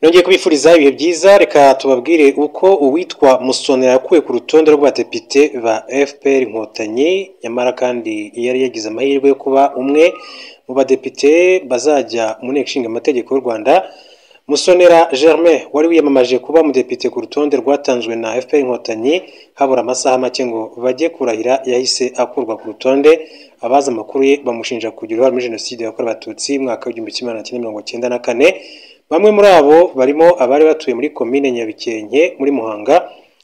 Nongeye kubifuriza ibihe byiza. Reka tubabwire uko uwitwa Musonera yakuwe ku rutonde rw'abadepite ba FPR Inkotanyi, nyamara kandi yari yagize amahirwe yo kuba umwe mu badepite bazajya mu nteko ishinga amategeko y'u Rwanda. Musonera Germain wari wiyamamaje kuba umudepite ku rutonde rwatanzwe na FPR Inkotanyi, habura amasaha make ngo bajye kurahira yahise akurwa ku rutonde. Abazi amakuru ye bamushinja kugira uruhare muri Jenoside yakorewe Abatutsi mu mwaka w'1994. Bamwe muri abo barimo abari batuye muri komine Nyabikenke muri Muhanga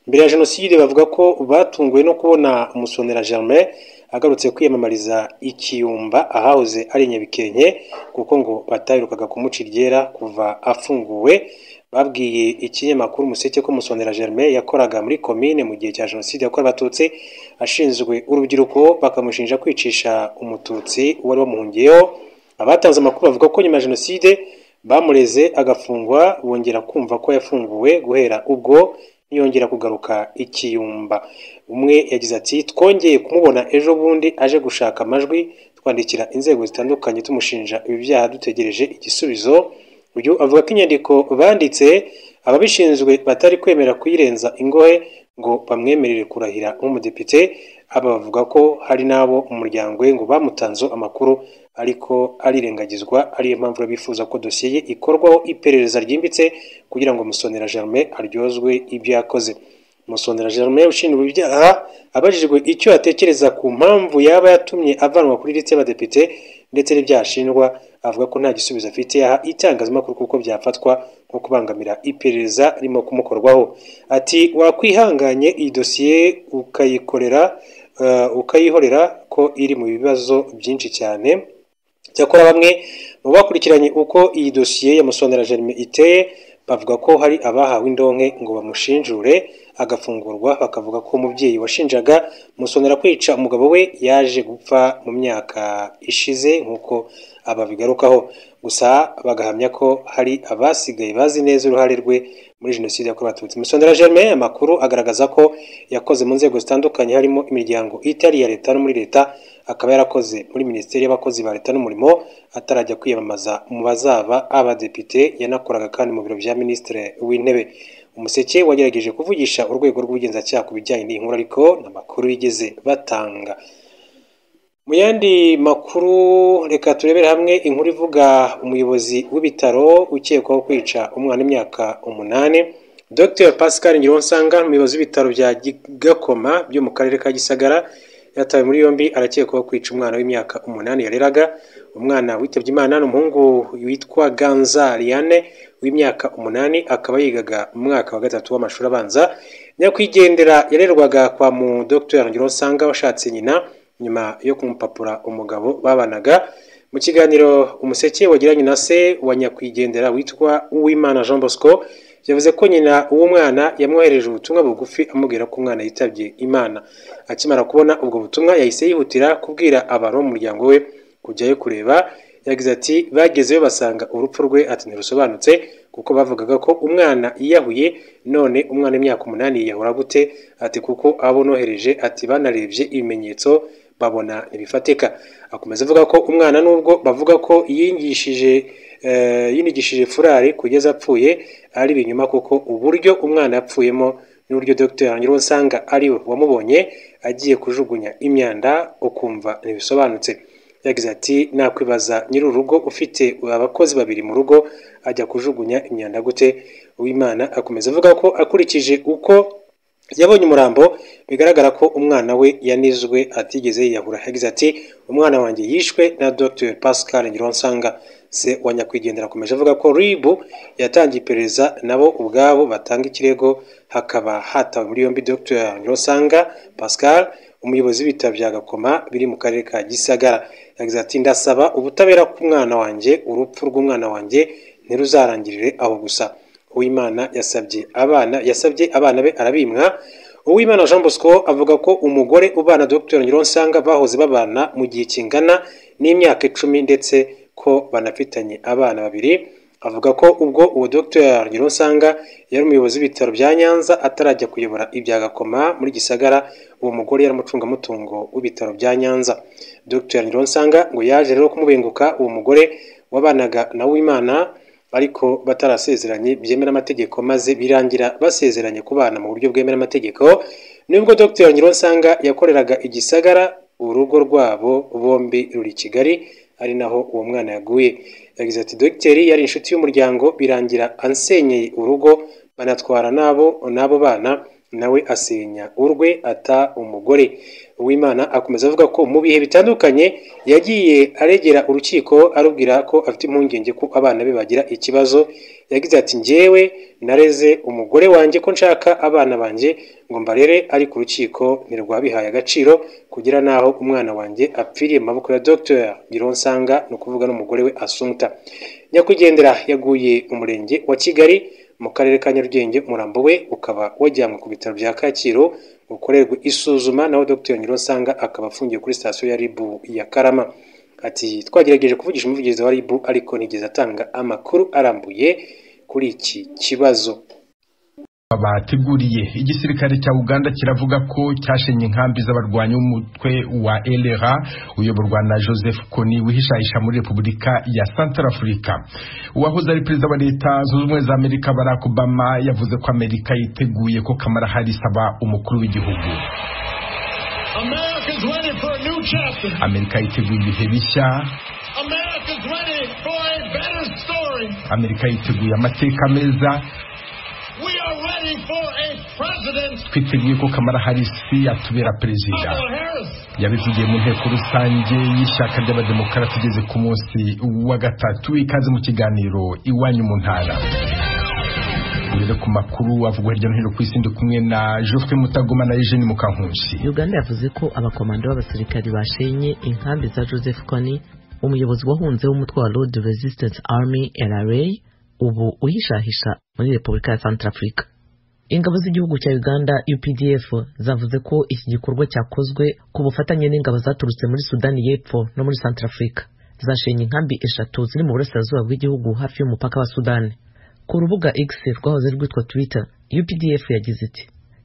mbere ya Jenoside, bavuga ko batunguwe no kubona Musonera Germain agarutse kwiyamamariza ikiyumba ahahoze ari Nyabikenke, kuko ngo bataherukaga kumuca iryera kuva afunguwe. Babwiye ikinyamakuru Umuseke ko Musonera Germain yakoraga muri komine mu gihe cya Jenoside yakorewe Abatutsi, ashinzwe urubyiruko, bakamushinja kwicisha Umututsi wari wamuhungiyeho. Abatanze amakuru bavuga ko nyuma ya Jenoside bamureze agafungwa, bongera kumva ko yafunguwe, guhera ubwo ntiyongera kugaruka ikiyumba. Umwe yagize ati: "Twongeye kumubona ejo bundi aje gushaka amajwi, twandikira inzego zitandukanye tumushinja ibi byaha, dutegereje igisubizo." Uyu avuga ko inyandiko banditse ababishinzwe batari kwemera kuyirenza ingohe ngo bamwemerere kurahira nk'umudepite. Aba bavuga ko hari n'abo mu muryango we ngo bamutanze amakuru ariko arirengagizwa, ariyo mpamvu bifuza ko dosiye ye ikorwaho iperereza ryimbitse kugira ngo Musonera Germain aryozwe ibyo yakoze. Musonera Germain ushinjwa ibyaha, abajijwe icyo atekereza ku mpamvu yaba yatumye avanwa kuri liste y'abadepite ndetse n'ibyaha ashinjwa, avuga ko nta gisubizo afite yaha itangazamakuru kuko byafatwa nko kubangamira iperereza ririmo kumukorwaho. Ati: "Wakwihanganye iyi dosiye ukayikorera, ukayihorera ko iri mu bibazo byinshi cyane." Cyakora bamwe mu bakurikiranye uko iyi dosiye ya Musonera Germain iteye bavuga ko hari abahawe indonke ngo bamushinjure agafungurwa, bakavuga ko umubyeyi washinjaga Musonera kwica umugabo we yaje gupfa mu myaka ishize nk'uko ababigarukaho. Gusa bagahamya ko hari abasigaye bazi neza uruhare rwe muri Jenoside yakorewe Abatutsi. Musonera Germain, amakuru agaragaza ko yakoze mu nzego zitandukanye harimo imiryango itari iya leta no muri leta, akaba yarakoze muri Minisiteri y'Abakozi ba Leta n'Umurimo atarajya kwiyamamaza mu bazaba abadepite. Yanakoraga kandi mu biro bya Minisitiri w'Intebe. Umuseke wagerageje kuvugisha urwego rw'ubugenzacyaha ku bijyanye n'iyi nkuru, ariko nta makuru bigeze batanga. Mu yandi makuru, reka turebere hamwe inkuru ivuga umuyobozi w'ibitaro ukekwaho kwica umwana w'imyaka 8. Dr Pascal Ngironsanga, umuyobozi w'ibitaro bya Gakoma byo mu karere ka Gisagara, yatawe muri yombi arakekwaho kwica umwana w'imyaka 8 yareraga. Umwana witabye Imana ni umuhungu witwa Ganza Liane w'imyaka 8, akaba yigaga mu mwaka wa 3 w'amashuri abanza. Nyakwigendera yarerwaga kwa mu Dr Ngironsanga washatse nyina nyuma yo kumupapura umugabo babanaga. Mu kiganiro Umuseke wagiranye na se wa nyakwigendera witwa Uwimana Jean Bosco, yavuze ko nyina w'umwana yamwohereje ubutumwa bugufi amubwira ko umwana yitabye Imana. Akimara kubona ubwo butumwa yahise yihutira kubwira abantu bo mu muryango we kujyayo kureba. Yagize ati: "Bagezeyo basanga urupfu rwe ati ntirusobanutse, kuko bavugaga ko umwana yiyahuye, none umwana w'imyaka 8 yiyahura gute?" Ati: "Kuko abo nohereje ati banarebye ibimenyetso babona ntibifatika." Akomeza avuga ko umwana nubwo bavuga ko yinigishije furari kugeza apfuye ari ibinyoma, kuko uburyo umwana yapfuyemo n'uburyo Dr Ngironsanga ari we wamubonye agiye kujugunya imyanda ukumva ntibisobanutse. Yagize ati: "Nakwibaza nyir'urugo ufite abakozi babiri mu rugo ajya kujugunya imyanda gute?" Uwimana akomeza avuga ko akurikije uko yabonye umurambo bigaragara ko umwana we yanizwe atigeze yiyahura. Yagize ati: "Umwana wanjye yishwe na Dr Pascal Ngironsanga." Se wa nyakwigendera akomeje avuga ko RIB yatangiye iperereza, nabo ubwabo batanga ikirego, hakaba hatawe muri yombi Dr Ngironsanga Pascal, umuyobozi w'ibitaro bya Gakoma biri mu karere ka Gisagara. Yagize ati: "Ndasaba ubutabera ku mwana wanjye, urupfu rw'umwana wanjye ntiruzarangirire aho gusa." Uwimana yasabye abana be arabimwa. Uwimana Jean Bosco avuga ko umugore ubana Dr Ngironsanga bahoze babana mu gihe kingana n'imyaka 10, ndetse ko banafitanye abana babiri. Avuga ko ubwo uwo Dr Ngironsanga yari umuyobozi w'ibitaro bya Nyanza atarajya kuyobora ibya Gakoma muri Gisagara, uwo mugore yari umucungamutungo w'ibitaro bya Nyanza. Dr Ngironsanga ngo yaje rero kumubenguka uwo mugore wabanaga na Uwimana. ariko batarasezeranye byemera amategeko, maze birangira basezeranye kubana mu buryo bwemera amategeko. Nubwo Dr Ngiruwonsanga yakoreraga i Gisagara, urugo rwabo bombi ruri i Kigali, ari naho uwo mwana yaguye. Yagize ati "Dogiteri yari inshuti y'umuryango, birangira ansenyeye urugo, banatwara n'abo bana, nawe asenya urwe ata umugore." Uwimana akomeza avuga ko mu bihe bitandukanye yagiye aregera urukiko arubwira ko afite impungenge ko abana be bagira ikibazo. Yagize ati "Njyewe nareze umugore wanjye ko nshaka abana banjye ngo mbarere, ariko urukiko ntirwabihaye agaciro kugera n'aho umwana wanjye apfiriye mu maboko ya Dr Ngiruwonsanga, ni ukuvuga n'umugore we Assumpta." Nyakwigendera yaguye mu murenge wa Kigali mu karere ka Nyarugenge, umurambo we ukaba wajyanywe ku bitaro bya Kacyiru ukorerwe isuzuma, naho Dr Ngiruwonsanga akaba afungiye kuri sitasiyo ya RIB ya Karama. Ati "Twagerageje kuvugisha umuvugizi wa RIB ariko ntigeze atanga amakuru arambuye kuri iki kibazo." Bateguriye igisirikare cya Uganda kiravuga ko cyashenye inkambi z'abarwanyi b'umutwe wa LRA uyoborwa na Joseph Kony wihishahisha muri Repubulika ya Centrafrica. Uwahoze ari perezida wa Leta Zunze Ubumwe za Amerika Barack Obama yavuze ko Amerika yiteguye ko Kamala Harris aba umukuru w'igihugu. Amerika yiteguye ibihe bishya. Amerika yiteguye amateka meza. Twiteguye ko Kamala Harris yatubera perezida. Yabivugiye mu nteko rusange y'ishyaka ry'abademokarate igeze ku munsi wa gatatu. Ikaze mu kiganiro iwanyu mu ntara. Rero ku makuru avugwa hirya no hino ku isi, ndi kumwe na Geoffrey Mutagoma na Eugene Mukankusi. Uganda yavuze ko abakomando b'abasirikari bashenye inkambi za Joseph Kony, umuyobozi wahunze w'umutwe wa Lord Resistance Army LRA, ubu uhishahisha muri Repubulika ya Centrafrica. Ingabo z'igihugu cya Uganda UPDF zavuze ko iki gikorwa cyakozwe ku bufatanye n'ingabo zaturutse muri Sudani y'Epfo no muri Centrafrica. Zashenye inkambi 3 ziri mu burasirazuba bw'igihugu hafi y'umupaka wa Sudani. Ku rubuga X rwahoze rwitwa Twitter, UPDF yagize iti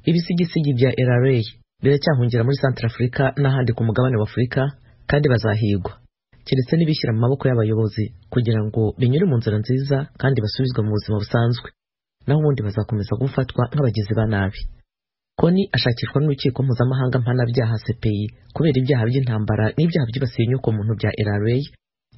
"Ibisigisigi bya LRA biracyahungira muri Centrafrica n'ahandi ku mugabane wa Afurika kandi bazahigwa, keretse n'ibishyira mu maboko y'abayobozi kugira ngo binyure mu nzira nziza kandi basubizwe mu buzima busanzwe, naho ubundi bazakomeza gufatwa nk'abagizi ba nabi." Kony ashakishwa n'urukiko mpuzamahanga mpanabyaha CPI kubera ibyaha by'intambara n'ibyaha byibasiye inyokomuntu bya LRA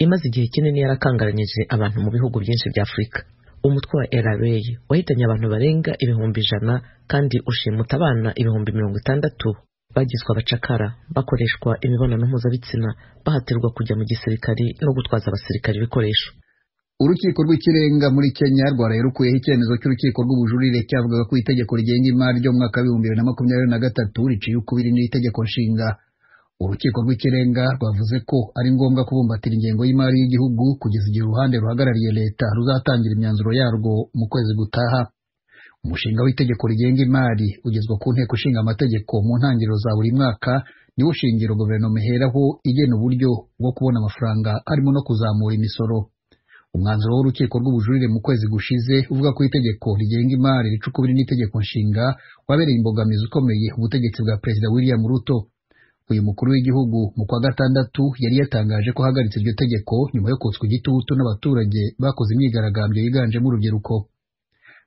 imaze igihe kinini yarakangaranyije abantu mu bihugu byinshi bya Afurika. Umutwe wa LRA wahitanye abantu barenga 100,000 kandi ushimuta abana 60,000 bagizwe abacakara, bakoreshwa imibonano mpuzabitsina, bahatirwa kujya mu gisirikari no gutwaza abasirikari ibikoresho. Urukiko rw'ikirenga muri Kenya rwaraye rukuyeho icyemezo cy'urukiko rw'ubujurire cyavugaga ko itegeko rigenga imari ryo mu mwaka wa 2023 riciye ukubiri n'itegeko nshinga. Urukiko rw'ikirenga rwavuze ko ari ngombwa kubumbatira ingengo y'imari y'igihugu kugeza igihe uruhande ruhagarariye leta ruzatangira imyanzuro yarwo mu kwezi gutaha. Umushinga w'itegeko rigenga imari ugezwa ku nteko ishinga amategeko mu ntangiriro za buri mwaka, niwo shingiro guverinoma iheraho igena uburyo bwo kubona amafaranga harimo no kuzamura imisoro. Umwanzuro w'urukiko rw'ubujurire mu kwezi gushize uvuga ko itegeko rigenga imari rica ukubiri n'itegeko nshinga wabereye imbogamizi ikomeye ubutegetsi bwa Perezida William Ruto. Uyu mukuru w'igihugu mu kwa gatandatu yari yatangaje ko ahagaritse iryo tegeko nyuma yo kotswa igitutu n'abaturage bakoze imyigaragambyo yiganjemo urubyiruko.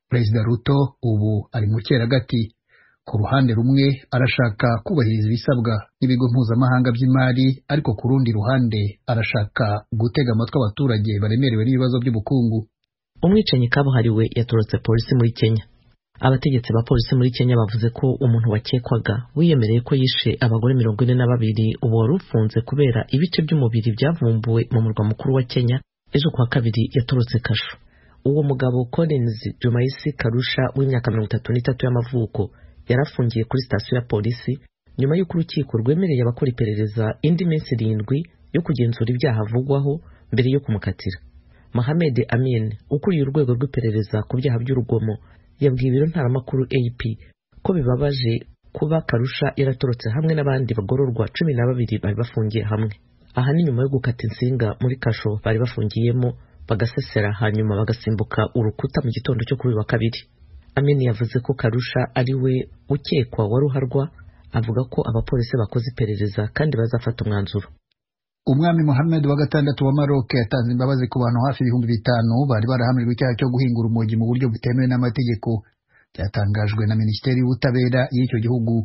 Perezida Ruto ubu ari mu cyeragati. Ku ruhande rumwe arashaka kubahiriza ibisabwa n'ibigo mpuzamahanga by'imari, ariko ku rundi ruhande arashaka gutega amatwi abaturage baremerewe n'ibibazo by'ubukungu. Umwicanyi kabuhariwe yatorotse polisi muri Kenya. Abategetsi ba polisi muri Kenya bavuze ko umuntu wakekwaga wiyemereye ko yishe abagore 42 ubu wari ufunze kubera ibice by'umubiri byavumbuwe mu murwa mukuru wa Kenya ejo kuwa kabiri yatorotse kasho. Uwo mugabo Collins Jumaisi Karusha w'imyaka 33 y'amavuko yarafungiye kuri sitasiyo ya polisi nyuma y'uko urukiko rwemereye abakora iperereza indi minsi 7 yo kugenzura ibyaha avugwaho mbere yo kumukatira. Mohamed Amin ukuriye urwego rw'iperereza ku byaha by'urugomo yabwiye ibiro ntaramakuru AP ko bibabaje kuba Karusha yaratorotse hamwe n'abandi bagororwa 12 bari bafungiye hamwe. Aha ni nyuma yo gukata insinga muri kasho bari bafungiyemo bagasesera hanyuma bagasimbuka urukuta mu gitondo cyo kuri wa kabiri. Amin yavuze ko Karusha ari we ukekwa wa ruharwa, avuga ko abapolisi bakoze iperereza kandi bazafata umwanzuro. Umwami Mohammed wa gatandatu wa Maroc yatanze imbabazi ku bantu hafi 5000 bari barahamijwe icyaha cyo guhinga urumogi mu buryo butemewe n'amategeko. Byatangajwe na Minisiteri y'Ubutabera y'icyo gihugu.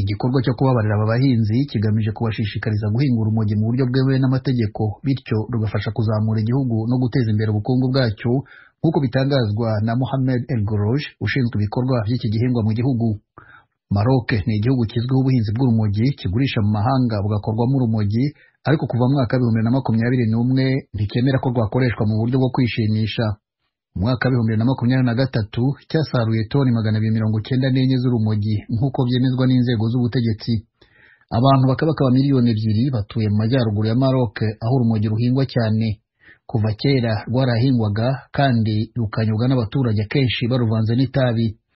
Igikorwa cyo kubabarira aba bahinzi kigamije kubashishikariza guhinga urumogi mu buryo bwemewe n'amategeko, bityo rugafasha kuzamura igihugu no guteza imbere ubukungu bwacyo, nk'uko bitangazwa na Mohamed El Goroj ushinzwe ibikorwa by'iki gihingwa mu gihugu. Maroc ni igihugu kizwiho ubuhinzi bw'urumogi kigurisha mu mahanga bugakorwamo urumogi, ariko kuva mu mwaka 2021 ntikemera ko rwakoreshwa mu buryo bwo kwishimisha. Mu mwaka 2023 cyasaruye toni 294 z'urumogi nk'uko byemezwa n'inzego z'ubutegetsi. Abantu bakabakaba 2 miliyoni batuye mu majyaruguru ya Maroc aho urumogi ruhingwa cyane. Kuva kera rwarahingwaga kandi rukanyobwa n'abaturage akenshi baruvanze n'itabi.